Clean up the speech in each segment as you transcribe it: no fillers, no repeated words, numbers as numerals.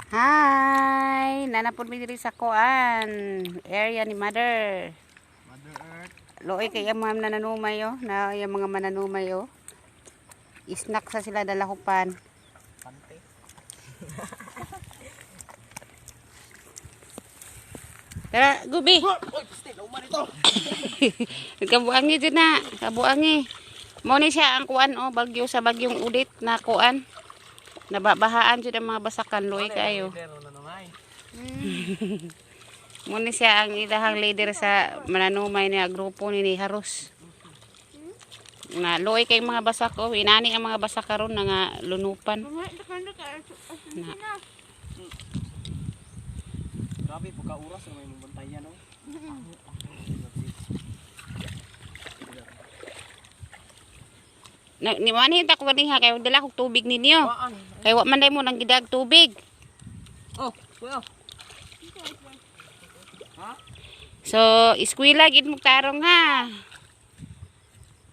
Hi! Nanapod mi diri sa kuan. Area ni Mother. Mother Earth. Looy kay ang mga nananumay oh. Na yung mga mananumay oh. Snack sa sila dalahupan. Pante. Tara, gubi. Uy, piste, lauman ito. Kabuangi dyan na. Kabuangi. Mo ni siya ang kuan oh, bagyo sa bagyong ulit na kuan. Nababahaan jud ang mga basakan, luoy kaayo. Mo ni siya ang ilahang leader sa mananumay na grupo ni Haros. Na luoy kay mga basak oh, inani ang mga basak karon na nga lunupan. Na. Grabe, pagka oras na may mabantayan, no? Na, ni manhin ta ko ganiha kay dala kog tubig ninyo. Waan. Kay wa man day mo nang gidag tubig. Oh, kuya. Ha? So, eskwela gid mo tarong ha.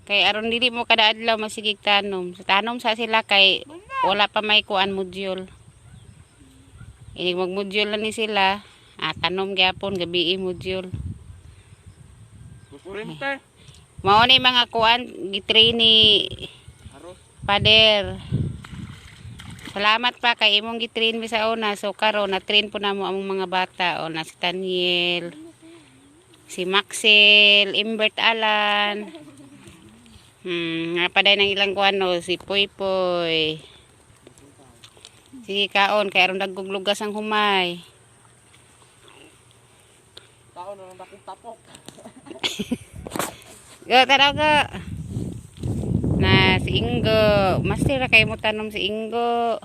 Kay aron dili mo kada adlaw masigig tanom. Sa tanom sa sila kay wala pa may kuan module. Inig mag-module na ni sila. Ah, tanom gyapon gabi module. Kukurente. Mao ni mga kuan gitrain ni Haros. Pader. Salamat pa kay imong gitrain mi sa una. So karon na train po namo among mga bata o na si Taniel, si Maxel, Imbert Alan. Nga pa ng ilang kuan no, si Poy Poy. Sige kaon kay aron dagguglugas ang humay. Tao na lang dakong tapok. Go, tara go. Na si Ingo. Master ra kayo mo tanom si Ingo.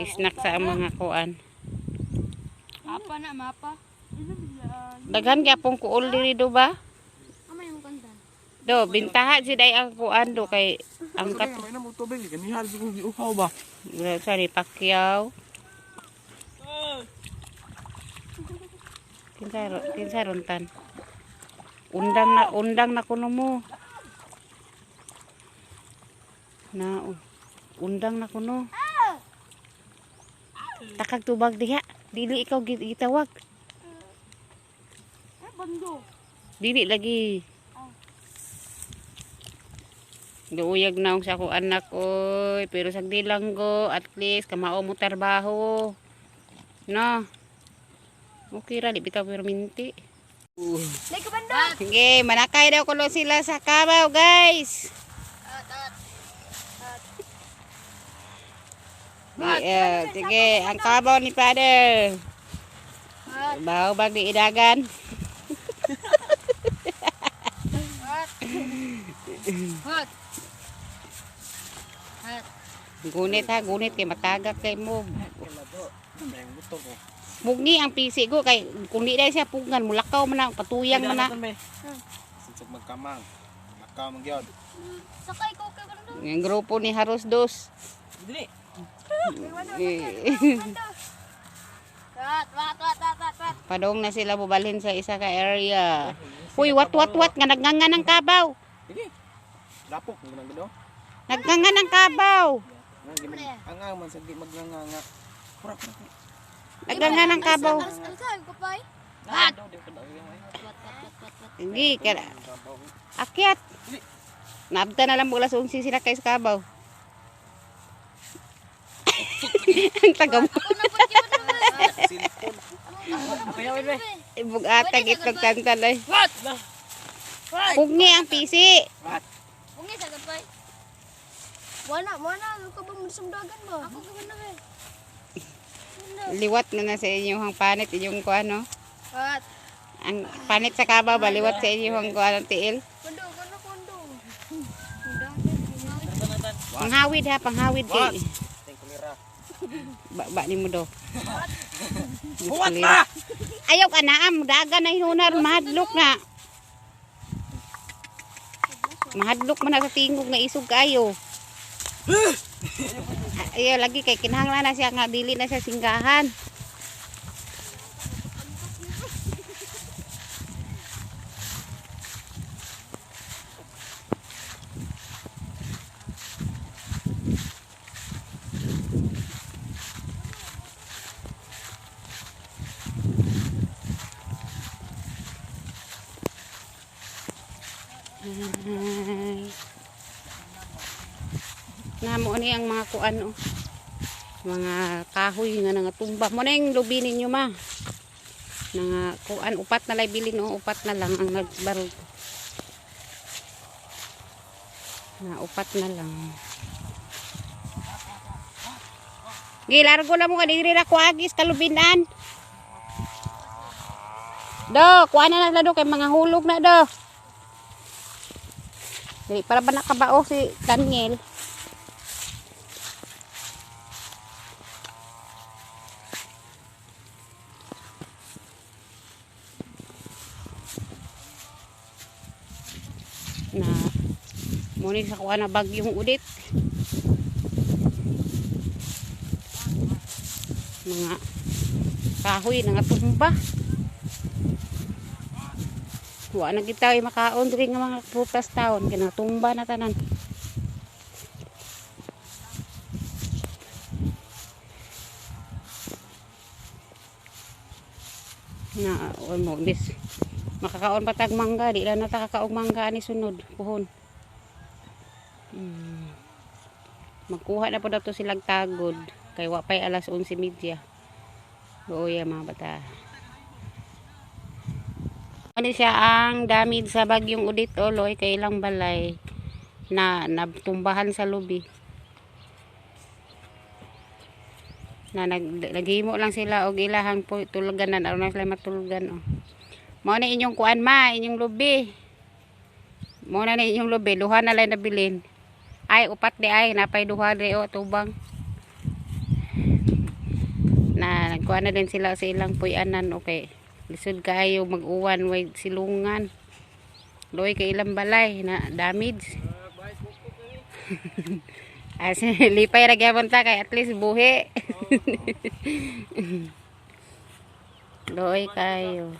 Isnak sa ang mga kuan. Mapa na, mapa. Daghan gyapon kuol diri do ba? Ama yung kanta. Do bintaha jud ay ang kuan do kay ang kat May na mo tubig. Ganihan sa kong giuhaw ba? sa ni Pacquiao. Kinsa ron tan? Undang na kuno mo. Na undang na kuno. Takag tubag diha. Dili ikaw gitawag. Eh, bando. Dili lagi. Duuyag na sa ako anak oy, pero sagdi lang go, at least kamao mo trabaho. No. Okay ra di bitaw perminti. Like bando. Sige, manakay daw kulo sila sa kabaw, guys. Sige, ang kabaw ni Father. Baw bag di idagan. Hot. Hot. Gunit ha, gunit kay matagak kay mo. May motor ko. Mugni ang pisi ko kay kung di dahil siya pugan mulakaw man na patuyang man na. Sinsag magkamang. Magkamang gyud. Sakay ko kay bando. Ang grupo ni Haros Dos. Dili. Eh, Wat, wat, wat, wat, wat, wat. Padong na sila bubalhin sa isa ka area. Uy, wat wat wat nga nagnganga ng kabaw. Sige. Dapok mo nang gino. Nagnganga ng kabaw. Ang ang man sa di magnanganga. Pura pura. Nagnganga ng kabaw. Alas, alas, kapay. Hat. Di ko daw yung ay. Wat, wat, wat, wat, wat. Hindi kaya akyat. Naabta na lang mula sa unsi sila kay sa kabaw. Ang taga mo. Ako na po, di ba naman? Cellphone. Kaya wait. Ibugatag itlog tantan ay. What? Pugni ang pisi. Wat. Bungi sa kapay. Wala, wala. Ka ba mo sumdagan ba? Ako ka ba na eh? Liwat na na sa inyong panit inyong kuano. What? Ang panit sa kabaw ba liwat sa inyong kuano tiil. Kondo, kondo, kondo. Panghawid ha, panghawid kay. Ting kulira. Ba, ba ni mo do. Huwat na. Ayaw ka na, am. Daga na hinunar. Mahadlok na. Mahadlok man na sa tingog nga isog kayo. Ayaw lagi kay kinahanglan na siya nga dili na siya singgahan. Ay. Namo ni ang mga kuan oh. Mga kahoy nga nangatumba. Mo na yung lubi ninyo, ma. Nga kuan, upat na lang bilin oh, upat na lang ang nagbarog. Na upat na lang. Gilargo lang mo ka diri ra ko agis kalubinan. Do, kuha na na do kay mga hulog na do. Dili para ba nakabao si Daniel? Na muni sa kuha na bagyong ulit. Mga kahoy nangatumba. Wa na kita ay makaon diri nga mga prutas taon kinatumba na tanan. Na on mo bis makakaon pa tag mangga, di lang na ta kakaog mangga ani sunod puhon. Magkuha na po daw to silang tagod kay wa pay alas 11:30. Luoya, mga bata. Ano siya ang damage sa bagyong Udit oloy kay ilang balay na natumbahan sa lubi. Na naghimo lang sila og ilahang tulganan aron na sila matulgan oh. Mao na inyong kuan, ma, inyong lubi. Mao na inyong lubi, duha na lang nabilin. Ay, upat di ay, napay duha di oh, tubang. Na nagkuan na din sila sa ilang puy-anan, okay. Lisod kaayo mag-uwan, way silungan. Loy kay ilang balay na damage. As lipay ra gyapon ta kay at least buhi. Loy kayo.